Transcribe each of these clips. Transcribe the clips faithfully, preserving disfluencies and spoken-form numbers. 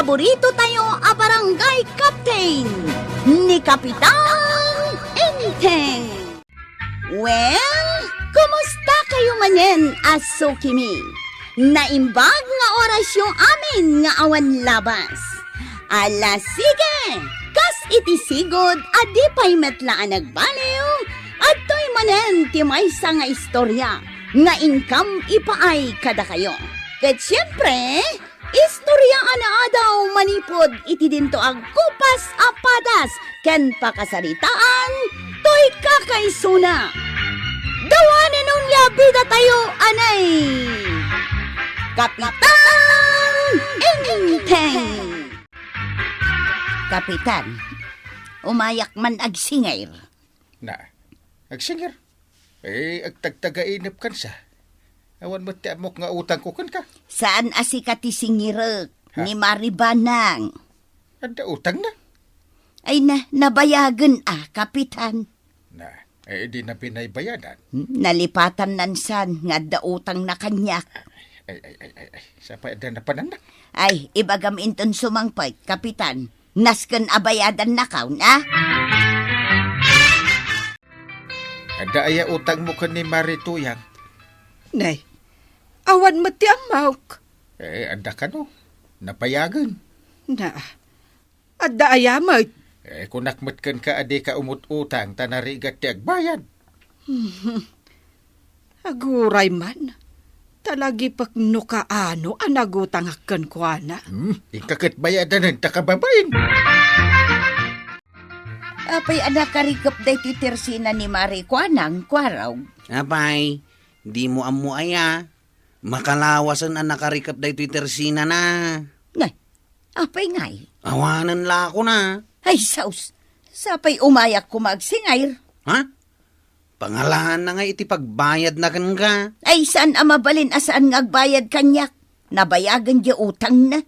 Paborito tayo a barangay captain, ni Kapitan Enteng. Well, kumusta kayo manen a sukimi? Naimbag nga orasyo amin nga awan labas. Ala, sige! Kas iti sigud a di pay met la a nagbaliw, adtoy manen ti maysa nga istorya nga inkam ipaay kadakayo. Ket siempre, istorya a naadaw manipud iti dinto agkupas a padas ken pakasaritaan toy kakaisuna. Dawanen onia bida tayo, anay! Kapitan Enteng! Kapitan, umayak man agsingir. Na, agsingir? Eh, agtagtagainep kansa. Awan met ti ammok nga utangko kenka. Saan a sika ti singirek, Ha? ni Maribanang. Adda utangna? Ay na, nabayagen a, Kapitan. Na, eh, di na binaybayadan. Hmm, nalipatan nan san nga adda utangna kaniak. Ay, ay, ay, ay, ay. Sapay adda napananna? Ay, ibagam inton sumangpet, Kapitan. Nasken a bayadan nakaw, na? Adda aya utangmo ken ni Mari Tuyang? Nay, awan met ti ammok. Eh, adda kano? Nabayagen. Na, adda aya met? Eh, kunak met kenka a dika umut-utang ta narigat ti agbayad. Aguray man, talagipek no kaano a nagutangak kenkuana. Hmm, inka ket bayadanen ta kababain. Apay a nakarikep daytoy tersina ni Mari kuanang, Kuarog? Apay, dimo ammo aya? Makalawasen a nakarikep daytoy tersinana. Nay, apay ngay? Awanen la ako na. Ay, sus! Sapay umayak koma agsingir. Ha? Pangalaanna nga iti pagbayadna kenka. Ay, saan a mabalin a saan nga agbayad kaniak? Nabayagen diay utangna.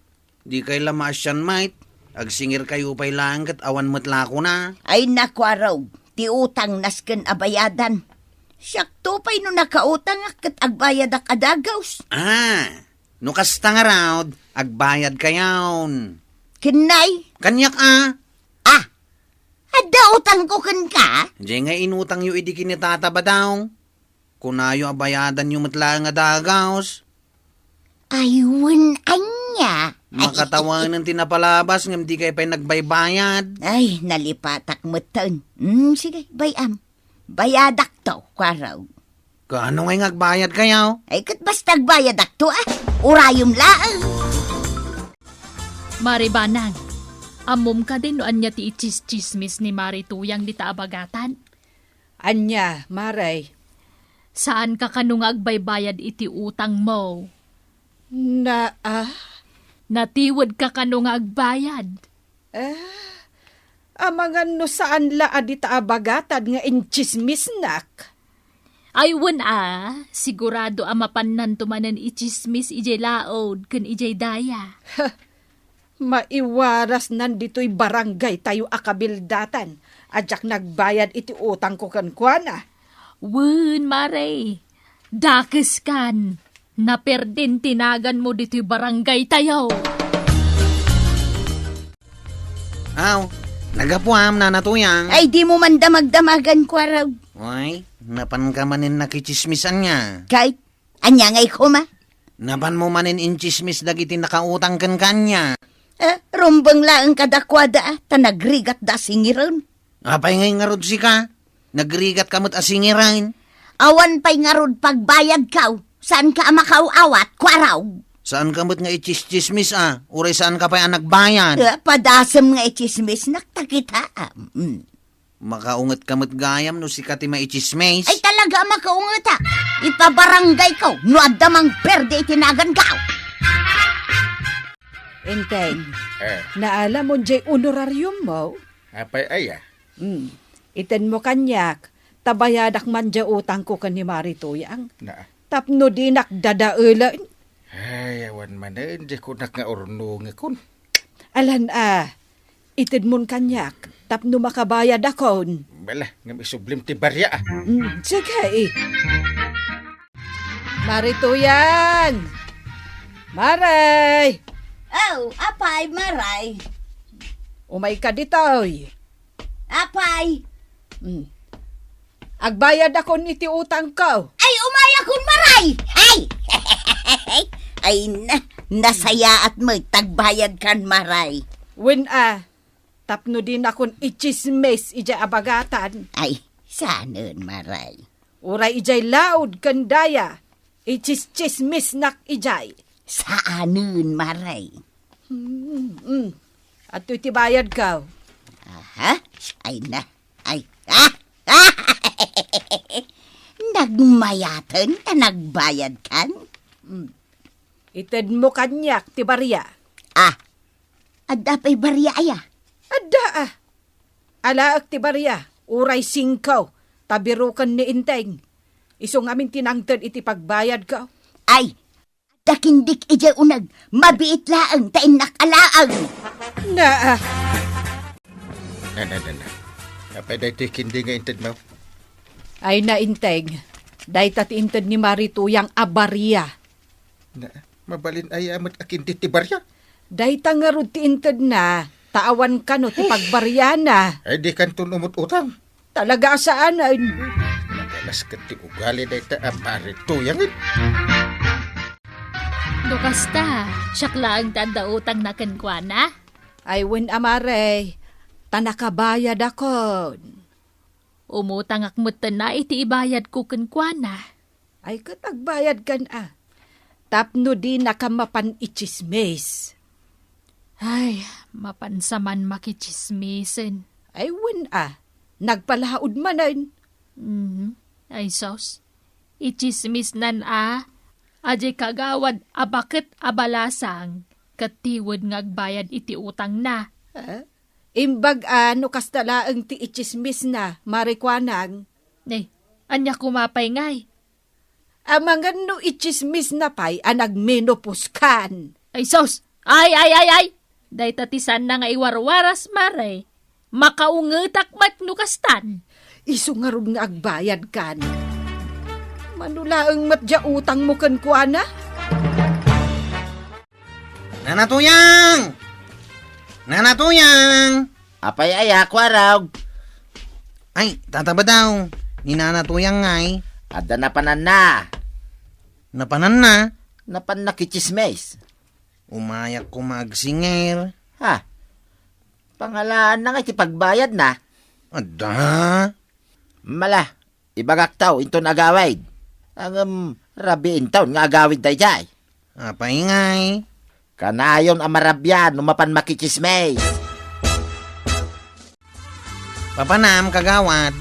Dikay la maasian, mait. Agsingirkayo pay laeng ket awan met la kuna. Ay, nakuarog, ti utang nasken a bayadan. Siakto pay no nakautangak ket agbayadak a dagus. Ah, no kasta ngarud, agbayadkayon. Ken nay? Kaniak a. Ah, adda utangko kenka? Diay nga inutangyo idi ken ni Tata Badong. Kunayo a bayadanyo met laeng a dagus. Ay, wen ania? Ay. Makatawanen ti napalabas ngem dikay pay nagbaybayad. Ay, nalipatak metten. Hmm, sige, bay-am. Bayadakto, kuarog. Kaano ngay nga agbayadkayo? Ay, ket basta agbayadakto, ah. Urayem laeng. Mari Banang, ammom kadi no ania ti itsistsismis ni Mari Tuyang dita a bagatan? Ania, Mari? Saanka kano nga agbaybayad iti utangmo? Na, ah? Natiwedka kano nga agbayad? Eh, amangan no saan la a dita a bagatan nga intsismisnak. Ay, wen a, sigurado a mapannanto manen itsismis idiay laud ken idiay daya. Maiwarasnan ditoy barangaytayo a kabildatan a diak nagbayad iti utangko kenkuana. Wen, Mari, dakeskan. Naperdin ti naganmo ditoy barangaytayo. Aw, nagapuam, Nana Tuyang. Ay, dimo man damagdamagan, kuarog. Ay, napanka manen nakitsismis ania? Kay, ania ngay koma? Napanmo manen intsismis dagiti nakautang kenka ania? Eh, rumbeng laeng kadakuada, ta nagrigatda a singiren. Apay ngay ngarud sika? Nagrigatka met a singiren. Awan pay ngarud pagbayadkaw. Saanka a makaaw-awat, kuarog. Saanka met nga itsistsismis a, uray saanka pay a nagbayad. Eh, padasem nga itsismisnak, ta kitaem. Mm. Makaungetka met gayam no sika ti maitsismis. Ay, talaga a makaungeta. Ipabaranggayko no adda mangperde iti nagankaw. Enteng, Eh. naalamon diay honorariummo? Apay aya? Hmm. Itenmo kaniak, ta bayadak man diay utangko ken ni Mari Tuyang. Na. Tapno dinak dadaelen. Ay, awan manen, di kunak nga urnongekon. Alan a, itedmon kaniak, tapno makabayadakon. Bala, ngem isublim ti barya, ah. Hmm, sige, eh. Mari Tuyang! Mari! Oh, apay, Maray? Umayka ditoy. Apay? Hmm. Agbayadakon iti utangko. Ay, umayakon, Maray! Ay! Ay, na, nasayaat met ta agbayadkan, Maray. Wen a, tapno dinakon itsismis idiay abagatan. Ay, saanen, Maray? Uray idiay laud ken daya, itsismisnak idiay. Saanen, Maray. Hmm, hmm. Adtoy ti bayadko. Aha? Ay na. Ay. Ah! Nagmayaten ta nagbayadkan? Hmm. Itedmo kaniak ti baria. Ah, adda pay baria aya? Adda, ah. Alaek ti baria, uray singko, ta biroken ni Inteng. Isu ngamin ti nangted iti pagbayadko. Ay, adda kindik idiay uneg, mabiit laeng ta innak alaeng. Na, ah. Na, na, na, na. Apay daytoy kindi nga intedmo? Ay na, Inteng. Dayta ti inted ni Mari Tuyang a baria. Na, mabalin aya met a kindi ti baria? Dayta ngarud ti intedna, ta awan kano ti pagbariana. Ay, di kanton umut-utang. Talaga a saanen. Nagalas ket ti ugali dayta a Mari Tuyang. No kasta, siak laeng ti adda utangna kenkuana? Ay, wen a, Mare, ta nakabayadakon. Umutangak metten iti ibayadko kenkuana. Ay, ket agbayadkan a. Tapno dinaka mapan itsismis. Ay, mapansa man makitsismisen. Ay, wen a. Nagpalaud manen. Mhm. Ay, sus. Itsismisnan a. Adiay kagawad a baket a balasang. Ket tiwed nga agbayad iti utangna. Ah? Imbag a no kasta laeng ti itsismisna, Mari Kuanang. Ay, ania koma pay ngay? Amangan no itsismisna pay a nagmenopause kan. Ay, sus! Ay, ay, ay, ay! Dayta ti saanna nga iwarwaras, Mare. Makaungetak met no kastan. Isu ngarud nga agbayad kan. Mano laeng met diay utangmo kenkuana? Nana Tuyang! Nana Tuyang! Apay aya, Kuarog? Ay, Tata Badaw, ni Nana Tuyang ngay. Adda napananna. Napananna? Napanna kitsismis. Umayak koma agsingir. Ha? Pangalaanna ngay ti pagbayadna? Adda. Mala, ibagakto inton agawid. Ngem, rabii inton nga agawid daydiay. Apay ngay? Kanayon a marabian no mapan makitsismis. Papanam, kagawad.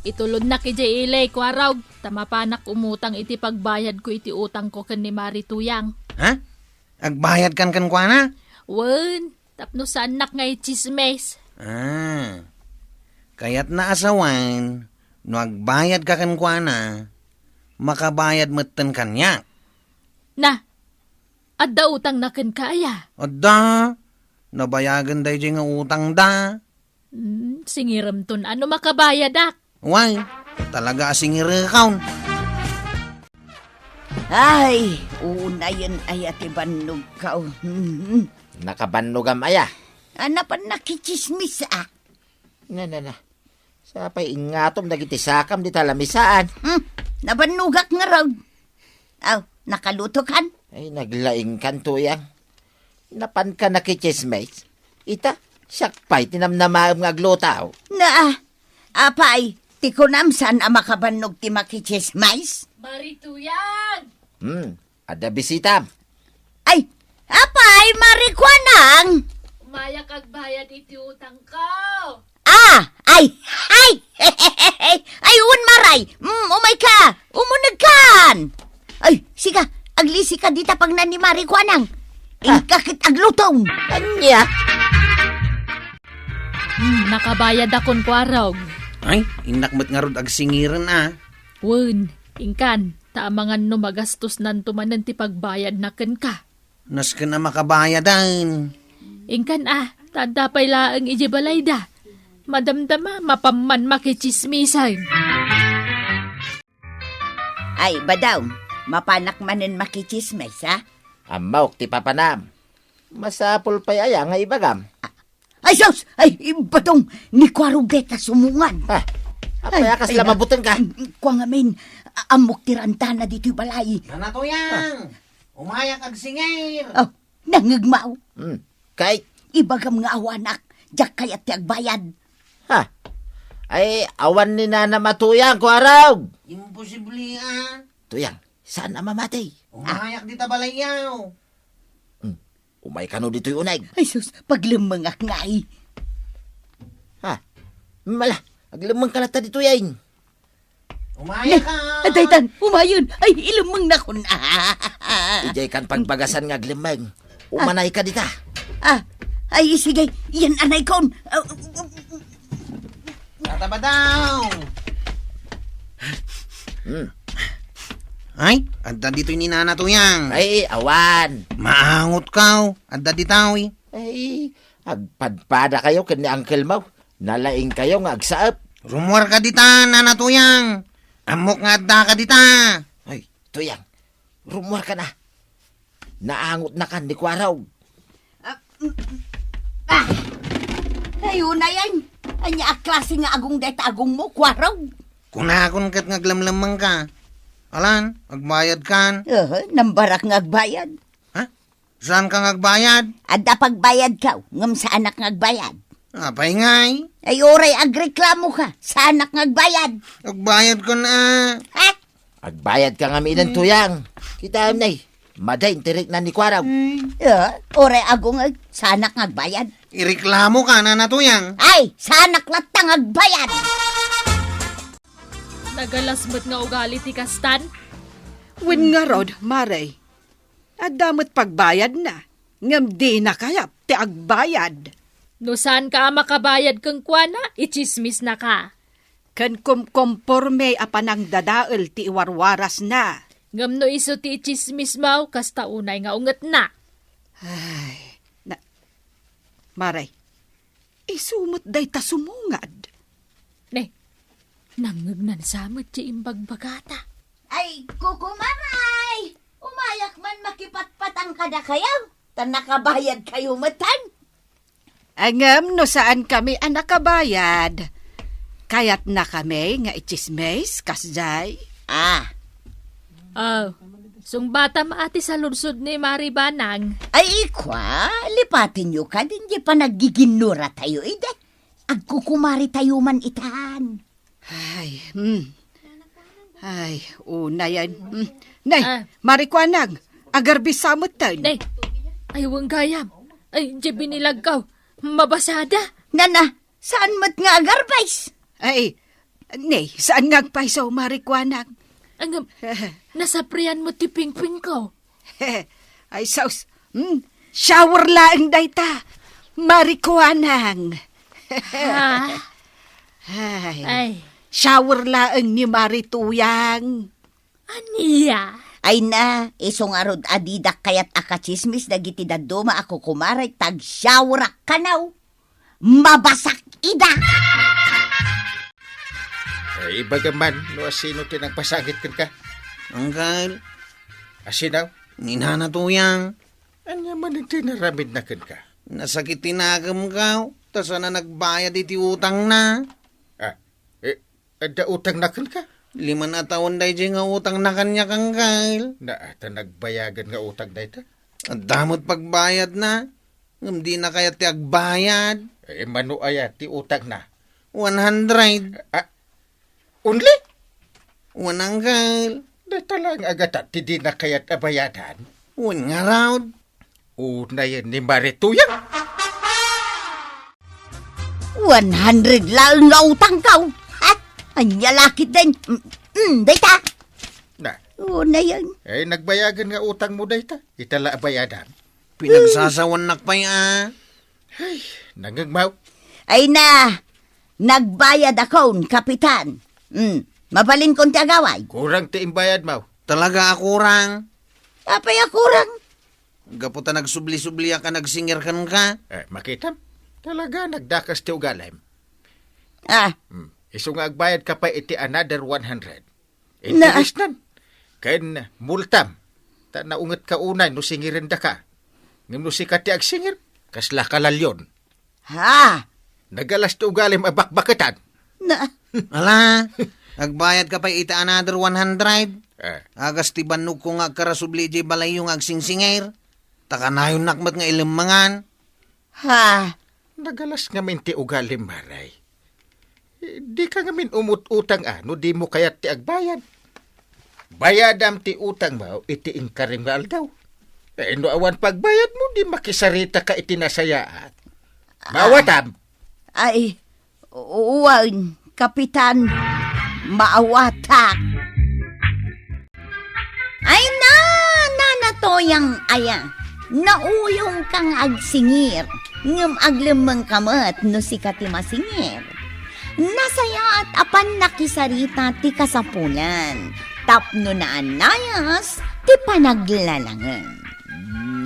Itulodnak idiay ili, Kuarog, ta mapanak umutang iti pagbayadko iti utangko ken ni Mari Tuyang. Ha? Agbayad kan kenkuana? Wen, tapno saannak nga itsismis. Ah. Kayatna a sawen, no agbayadka kenkuana, makabayad metten kaniak. Na, adda utangna kenka aya? Adda. Nabayagen daydiay nga utangda. Hmm, singiremton a no makabayadak. Way, talaga a singirekon. Ay, unayen aya ti bannogko. Hmm. Nakabannogam aya? A, napan nakitsismis a. Na, na, na. Sapay ingatom dagiti sakam dita lamisaan. Hmm, nabannogak ngarud. Aw, nakalutokan? Ay, naglaingkan, Tuyang. Napanka nakitsismis? Ita, siak pay ti namnamaem nga agluto. Na, apay, ti kunam saan a makabannog ti makitsismis? Mari Tuyang! Hmm, adda bisitam. Ay, apay, Mari Kuanang! Umayak agbayad iti utangko. Ah! Ay! Ay! Ay, wen, Maray! Mm, umayka! Umunegkan! Ay, sika, aglisika dita pagna ni Mari Kuanang. Ah. Inka ket aglutom. Ania? Hmm, nakabayadakon, Kuarog. Ay, innak met ngarud agsingiren a. Wen, inkan, ta amangan no magastosnanto manen ti pagbayadna kenka. Nasken a makabayadan. Inkan a, ta adda pay laeng idiay balayda. Madamdama, mapan man makitsismisan. Ay, Badaw, mapanak manen makitsismis, ha? Ammok ti papanam. Masapul pay aya nga ibagam? Ay, sus! Ay, Badong, ni Kuarog dayta sumungad. Ah, apay a kasla mabuteng ka? Kua ngamin, a-, ammok ti rantana ditoy balay. Nana Tuyang, umayak agsingir. Oh, nangngegmaw. Hmm, kay? Ibagam nga awanak, diak kayat ti agbayad. Ha? Ay, awan ni Nana Matuyang, Kuarog. Imposible, ah. Tuyang, saan a mamati? Umayak dita balayyaw. Hmm. Umay kano ditoy uneg. Ay sus, paglemmengak ngay. Ha? Mala, aglemmeng ka latta ditoy ay. Umaya ka. Adaytan, umayon. Ay, ilemmeng nakon. Idiay kan pagbagasan nga aglemmeng. Umanay ka dita. Ah, ay, sige, yan anay kon. Ah, Tata Badong! Hmm. Ay, adda ditoy ni Nana Tuyang. Ay, awan. Maangot kaw. Adda ditoy. Ay, agpadpada kayo ken ni Uncle Mau. Nalaing kayo nga agsaep. Rumuar ka dita, Nana Tuyang. Ammok nga adda ka dita. Ay, Tuyang. Rumuar ka na. Naangot na kan ni Kuarog. Ah, mm, ah. Ay, unayan. Ania a klase nga agong dayta agongmo, Kuarog? Kunakon ket nga aglemlemmeng ka. Alan, agbayad kan? Aha, nambarak nga agbayad. Ha? Saan ka nga agbayad? Adda pagbayad ka, ngem saanak nga agbayad. Apay ngay? Ay, uray agreklamo ka, saanak nga agbayad. Agbayad ka na. Ha? Agbayad ka nga miden, Tuyang. Kita nay. Madain ti rikna ni Kuarog. Hmm. Ya, uray agong, eh, saanak nga agbayad. Ireklamo ka, Nana Tuyang. Ay, saanak latta nga agbayad. Nagalas met nga ugali ti kastan. Wen ngarud, Mare. Adda met pagbayadna, ngem dina kayat ti agbayad. No saanka a makabayad kenkuana, itsismisnaka. Ken kumkomporme a panangdadael ti iwarwarasna. Ngem no isu ti itsismismo, kasta unay nga ungetna. Ay, na, Mare, isu met dayta sumungad. Ne, nangngegnan sa met ti imbagbagata. Ay, kukumaray! Umayak man makipatpatang kadakayo, ta nakabayad kayo metten. Ngem no saan kami a nakabayad, kayatna kami nga itsismis, kasjay? Ah. Oh, sungbatam a ti saludsod ni Mari Banang. Ay, ikwa, lipatenyo kadin di panaggiginnuratayo idi. Agkukumaritayo man itan. Ay, hmm. Ay, unayan. Hmm. Nay, Ah. Mari Kuanang, agarbis sa metten. Nay, ay, wen gayam. Ay, di binilagko. Mabasada. Nana, saan met nga agarbis? Ay, nay, saan nga agpayso, Mari Kuanang? Ang, nasaprian mo ti pingpingko. Ay, sus. Hmm? Shower laeng dayta. Mari Kuanang. Ha? Ay. Ay. Shower laeng ni Mari Tuyang. Ania? Ay na, isu ngarud a didak kayat a katsismis dagiti dadduma a kukumarek ta agshowerak kano. Mabasak ida. Ay, ibagam man, no asino ti nagpasangit kenka? Anggal. Asino? Ni Nana Tuyang. Ania man ti naramidna kenka? Nasakit ti nakemko, ta saan a nagbayad iti utangna. Ah, eh, adda utangna kenka? Lima a tawen daydiay nga utangna kaniak, anggal. Na, ta nagbayagan nga utang dayta? Adda met pagbayadna. Ngem dina kayat ti agbayad. Eh, mano aya ti utangna? One hundred. Ah, only? Wen, anggal. Dayta laeng a gatat ti dina kayat a bayadan. Wen ngarud. Unayen ni Mari Tuyang. One hundred laeng nga utangko. Ha? Ania la ketdin? Mm, mm, dayta. Na. Unayen. Eh, nagbayagan nga utangmo dayta. Ita la a bayadan. Pinagsasawannak pay a. Ay, nangngegmaw. Ay na, nagbayadakon, Kapitan. Hmm, mabalinkon ti agaway. Kurang ti imbayadmaw. Talaga a kurang. Apay a kurang? Gapu ta nagsubli-subliak a nagsingir kenka. Eh, makitam. Talaga, nagdakas ti ugalim. Ah. Hmm. Isu nga agbayad ka pay iti another one hundred. Na- Interesnan. Ken multam. Ta naunget ka unay no singirendaka. Ngem no sika ti agsingir, kasla kalalyon. Ha? Nagalas ti ugalim a bakbaketan. Na. Ala, agbayadka pay iti another one hundred. Eh. Agas ti bannogko nga agkarasubli idiay balayyo nga agsingsingir. Ta kanayonnak met nga ilemmengan. Ha? Nagalas ngamin ti ugalim, Maray. Eh, dika ngamin umut-utang a no dimo kayat ti agbayad. Bayadam ti utangmo iti inkarim nga aldaw. Eh, no awan pagbayadmo, di makisarita ka iti nasayaat. Ah. Maawatam. Ay, wen, Kapitan, maawatak. Ay na, Nana Toyang aya, nauyong ka nga agsingir, ngem aglemmeng ka met no sika ti masingir. Nasayaat a pannakisarita ti kasapulan, tapno naannayas ti panaglalangen.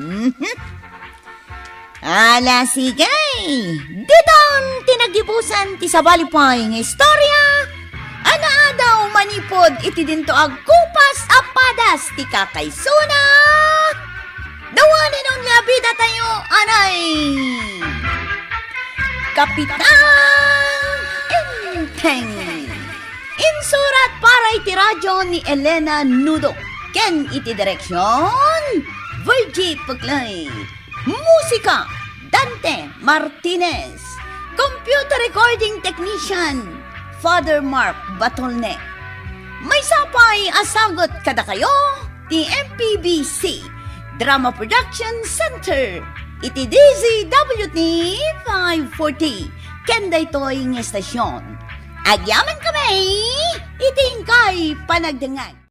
Mhm. Ala, sige! Diton ti nagibusan ti sabali pay nga istorya a naadaw manipud iti dinto a kupas a padas ti kakaisuna. The one and only a bidatayo, anay! Kapitan Enteng. Insurat para iti radyo ni Elena Nudo ken iti direksyon, Virgie Puclay. Musika, Dante Martinez. Computer recording technician, Father Mark Batolne. Maysa pay a sagut kadakayo ti M P B C Drama Production Center iti D Z W T five forty. Ken daytoy nga estasyon, agyamankami iti inkay panagdengngeg.